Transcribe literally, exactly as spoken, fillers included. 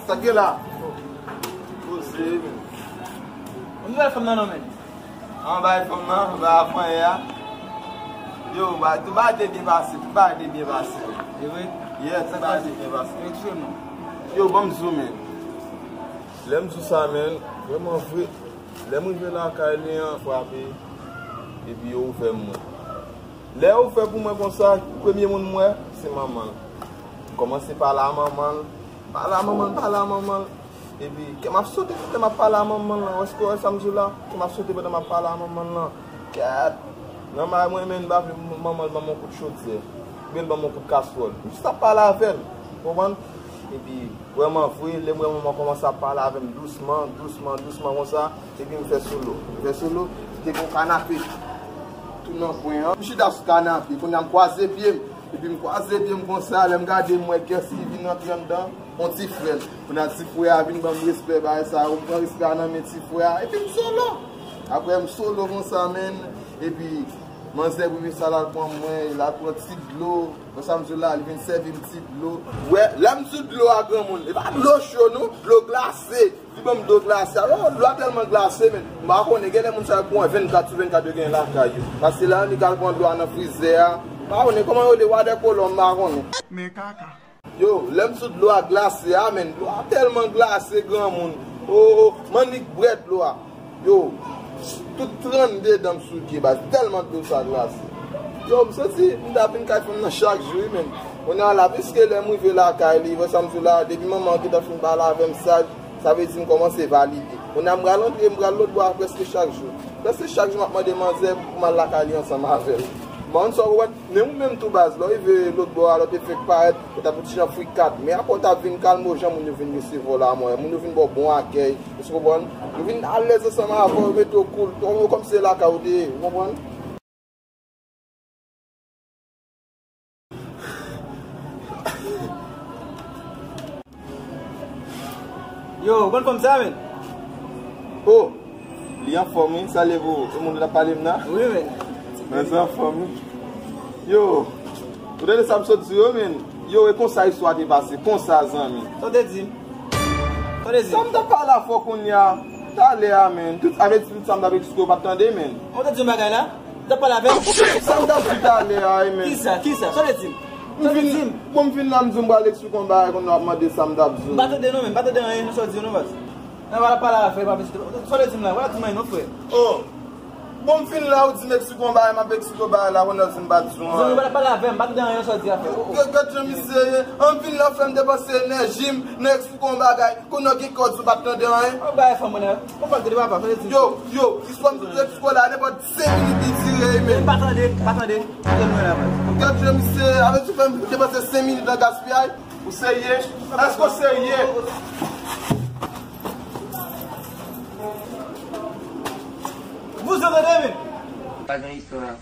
Sa k gen la? Poze, men. Yon nouvèl fanm nan non, men. An bay fanm nan, bay avan yè a. Yo, ba, tout bagay te byen pase, tout bagay te byen pase. E vre? Yeah, tout bagay te byen pase. Yo, ban m di w, men. Lè m di w sa, men, vrèman vre, lè m rive lakay li an, frape, epi yo ouvè m mwen. Lè yo ouvè pou mwen konsa, premye moun m wè, se manman l. M kòmanse pale a manman l, pale a manman l, pale a manman l. Epi, kè m ap sote pandan m ap pale a manman l lan. Èske w wè sa m di w la? Kè m ap sote pandan m ap pale a manman l lan. Kèt! Nan may mwen, men, m pa vle manman l ban m yon kout chodyè. Oubyen l ban m yon kout kaswòl. M jis ap pale avè l. Ou konprann? Epi, vrèman vre, lè m wè manman kòmanse ap pale avè m dousman, dousman, dousman konsa, epi m fè solo. M fè solo, te gen yon kanape tou nan kwen an. M chita sou kanape, kounye a m kwaze pye m. Epi m kwaze pye m konsa, lè m gade m wè Kèsi vin rantre anndan, yon ti frè l. Kounye a ti frè a vin ban m respè, bagay sa yo, m pran respè a nan men ti frè a, epi m solo. Apre m solo konsa, men, epi manzè premye sa l al pran mwen, l al pran ti dlo. Wè sa m di w la, li vin sèvi m ti dlo. Wè, lè m di w dlo a granmoun, e pa dlo cho non, dlo glase. Li ban m dlo glase. Alò, dlo a tèlman glase, men. M pa konnen, genlè moun sa yo pran vennkat sou vennkat yo gen lakay yo. Paske lè annik al pran dlo a nan frizè a. M pa konnen kòman yo rele, wadè kolon, m pa konnen. Men kaka. Yo, lè m sou dlo a glase a, men. Dlo a tèlman glase, granmoun. O, o, m annik bwè dlo a. Yo, tout trannde dan m souke, baz, tèlman dlo sa glase. Yo, m santi m ta vin kay fanm nan chak jou, wi, men. Kounye a la, piske lè m rive lakay li, wè sa m di w la, depi manman an gentan fin pale avè m sa, sa vle di m kòmanse valide. Kounye a m pral antre, m pral lòtbò a prèske chak jou. Prèske chak jou m ap mande manzè pou m al lakay li ansanm avè l. Bon, sa w konprann? Men ou menm tou baz, lè w rive lòtbò a, lè w te fèk parèt, ou t ap yon ti jan frikat. Men apre w t ap vin kalme w, jan moun yo vin resevwa w la, mwen, moun yo vin ba w bon akèy. Èske w konprann? Yo vin alèz ansanm avè w, yo mete w cool. Kòm, kòm se lakay ou te ye, ou konprann? Yo, ou konn fanm sa, men? Oh, li anfòm, wi. Salye pou ou. E moun ou t ap pale m nan? Wi, men. Men se anfòm, wi. Yo, ou tande sa m sot di w yo, men? Yo, e konsa istwa te pase. Konsa, zanmi. Sa w te di m? Sa w te di m? Sa m t ap pale avè w kounye a. Talè a, men. Tout, avè di tout sa m t ap eksplike w pa t tande, men. Ou te di yon bagay la? Ou t ap pale avè m? Sa m t ap di talè a, men. Kisa? Kisa? Sa w te di m? Sa w te di m? Bon, m vin la, m di w m pral eksplike yon bagay, kounye a w ap mande sa m t ap di w. M pa tande non, men. M pa tande anyen nan sa w di yo non, baz. Nan w ap pale avè m, pa vin sa w te di m la. W ap di m anyen non, frè. Oh. Bon, m vin la, ou di m eksplike yon bagay, m ap eksplike yon bagay la, kounye a w di m pa t di w anyen. Zanmi, w ap pale avè m, m pa tande anyen sa w di a, frè. Oh, oh. Gad, gad jan misye ye. An m vin la, frè, m depanse enèji m nan eksplike yon bagay. Kounye a w gen kòd sou pa t tande anyen. Yon bagay fanm mwen la. Konprann tande papa, tande di. Yo, yo, istwa m sot eksplike la, nenpòt senk minit li dire, men. M pa tande, m pa tande. Tande mwen la, baz. Gad jan misye, avè di fè m depanse senk minit nan gaspiyay. Ou serye? Èske w serye? Bouzen tande, men. Pa gen istwa.